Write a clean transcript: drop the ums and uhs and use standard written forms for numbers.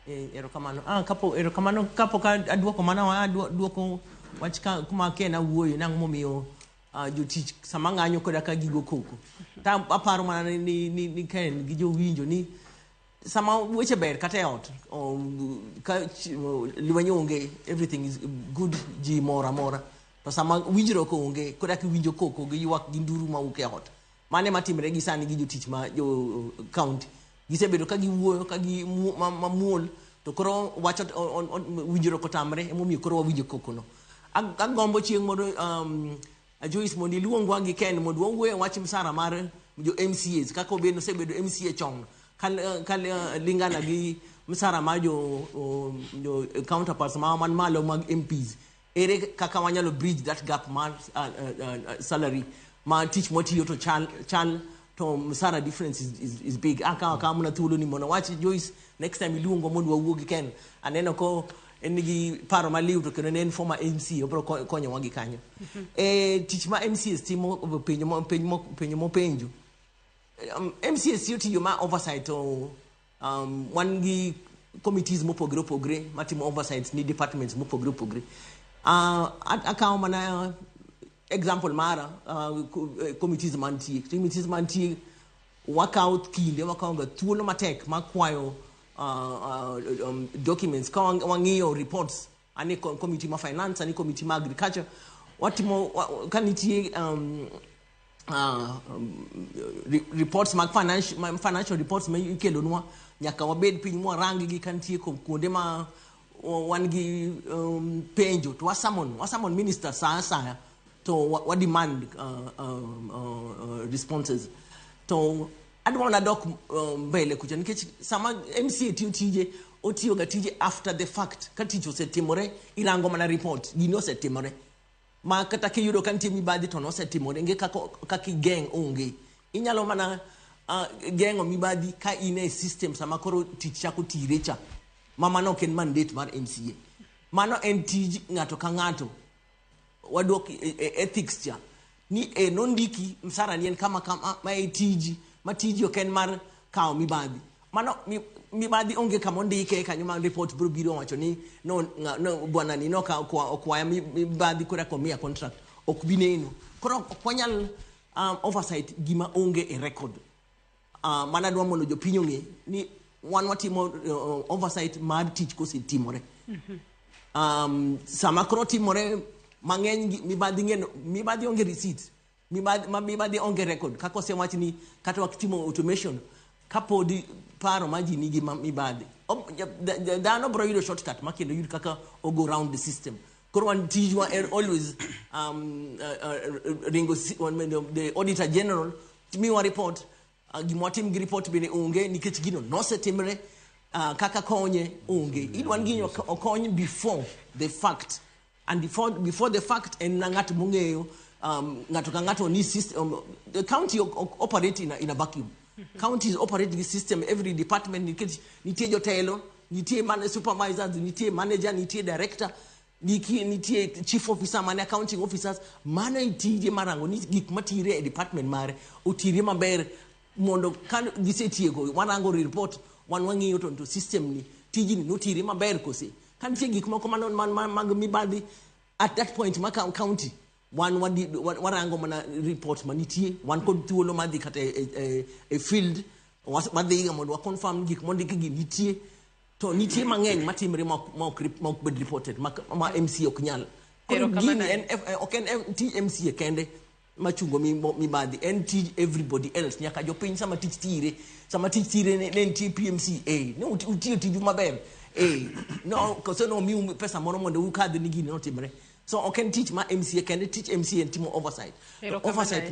Erokamano. Kapo erokamano kapok aduoko mana aduoko wach ka kuma Ken awuoyo nang'o momiyo jotich sama ng'anyo koda ka gigo koko. Ta aparo mana ni Ken gi jowinjo ni sama weche ber kata e ot ka lweny onge, everything is good, ji mor amora. To sama winjruok onge, koda kiwinjo koko gi ywak gi nduru mawuok e ot. Mano ema timre gi sani gi jotich ma jo county. Gisebedo ka giwuoyo ka gi mamuol to koro wacho winjruok otamre, emomiyo koro wawinjo koko no. Agombo chieng' moro, Joyce, mondo iluongwa gi Ken mondo wawuoye wach msara mar jo MCAs kaka obedo osebedo MCA chon ka lingana gi msara mar jo counterparts ma man malo mag MPs. Ere kaka wanyalo bridge that gap mar salary ma tich mwatiyo to chal chal to msara difference is big. Akawo mana thuolo ni mondo awach, Joyce, next time iluongo mondo wawuo gi Ken. Aneno ko en gi paro maliw to kendo ne en former MC, obiro konyowa gi kanyo. Tich ma MCAs timo, penjo mopenjo, MCAs tiyo tiyo ma oversight to wan gi committees mopogore opogore matimo oversight ni departments mopogore opogore. Akawo mana example mara, committees mantie wakawo kinde, wakawo ga thuolo matek mar kwayo documents ka wang'iyo reports. Ani committee ma finance, ani committee ma agriculture, watimo ka nitie reports mag financial reports ma ikelonwa, nyaka wabed piny mwarang gi ka nitie kuonde ma wan gi penjo to wasummon minister sa asaya to wa demand responses. To adwa mana dok mbele kucha nikech sama MCA tiyo tije, otiyo ga tije after the fact. Ka tich osetimore, irango mana report gini osetimore ma kata kiyudo ka nitie mibadhi to nosetimore, onge kaka igeng', onge. Inyalo mana geng'o mibadhi ka in e system sama koro tich chako tire cha, ma mano ok en mandate mar MCA, mano en tij ng'ato ka ng'ato. Waduok e ethics cha ni e nondiki msara ni en kama kama ma e tiji, ma tiji ok en mar kawo mibadhi. Mano mibadhi onge kama ondike kanyo ma report biro biro wacho ni no bwana ni no okwaya mibadhi koro eka omiya contract, ok bi neno. Koro ok wanyal oversight gima onge e record. Mana dwa mondo jopiny ong'e ni wan watimo oversight mar tich kosetimore. Sama koro timore mang'eny mibadhi ng'en, mibadhi onge receipt, mibadhi, ma mibadhi onge record. Kaka osewach ni kata watimo automation, kapodi paro ma ji nigi ma mibadhi, dhano biro yudo shortcut ma kendo yud kaka ogo round the system. Koro wan tijwa en always ringo the auditor general miwa report, gima watim gi report bende onge nikech gino nosetimre, kaka konye onge. Idwa ni gino okony before the fact, and before the fact en na ng'at mong'eyo, ng'ato ka ng'ato ni system. The county operate in a vacuum. Counties operate gi system, every department, nikech nitie jotelo, nitie supervisors, nitie manager, nitie director, nitie chief officer mane accounting officers. Mano e tije marango ni gik matire e department mare otire maber mondo ka gisetieko warango report, wan wang'iyo to system ni tijni notire maber kose ka nitie gik moko mag mibadhi. At that point ma county wan warango mana report manitie. Wan kod thuolo mar dhi kata e field, wadhiga mondo wa confirm gik mondiki gi nitie, to nitie mang'eny matimre ma ok bed reported, ma MCA ok nyal. Koro Erokamano. gini en ok en tij MCA kende machungo mibadhi, en tij everybody else, nyaka jopiny. Sama tich tire, sama tich tire ne nitie PMC ne utiyo tiju maber no koso nomiu pesa moro mondo ukadh ni gini notimre. So ok en tich ma MCA kende, tich MCA en timo oversight. To Erokamano. oversight.